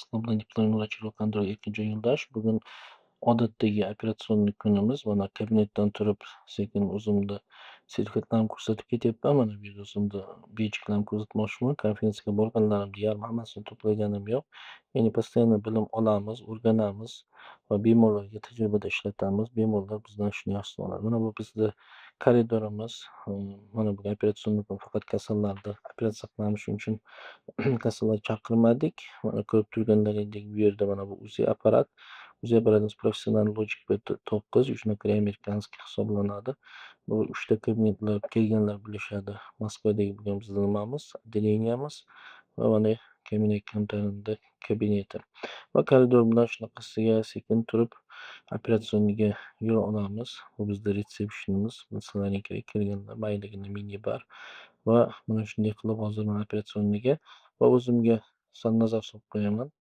Sizlar bilan diplom vrach Erkinjon Yo'ldashev. Bugun odatdagi операционный kunimiz. Mana, kabinetdan turib, sekin o'zimni sertifikatlarimni ko'rsatib ketyapman. Mana bu yerda o'zimni beyjiklarimni ko'rsatmoqchiman. Konferensiyaga borganlarimni yarmi hammasini to'plaganim yo'q. Ya'ni постоянно bilim olamiz, o'rganamiz va bemorlarga tajribada ishlatamiz. Bemorlar bizdan shuni yaxshisini oladi. Mana bu bizni koridorimiz. Mana bugun операционный kun, faqat kasallarni operatsiya qilamiz. Shuning uchun kasallar chaqirmadik. Mana, ko'rib turganlaringdek, bu yerda mana bu УЗИ apparat. УЗИ apparatimiz professional Logic P9, Южно Koreya американский hisoblanadi. Bu uchta kabinetlar, kelganlar bilishadi. Moskvadagi bo'lgan bizni nimamiz, отделения miz va mana kabinet kabineti. Va koridor bilan shunaqasiga sekin turib операционный ga yo'l olamiz. Bu bizni retsepsiyonimiz. Bilsalaring kerak, kelganlar maydagina mini bar va mana shunday qilib hozir man операционный ga va o'zimga sal nazar solib qo'yaman.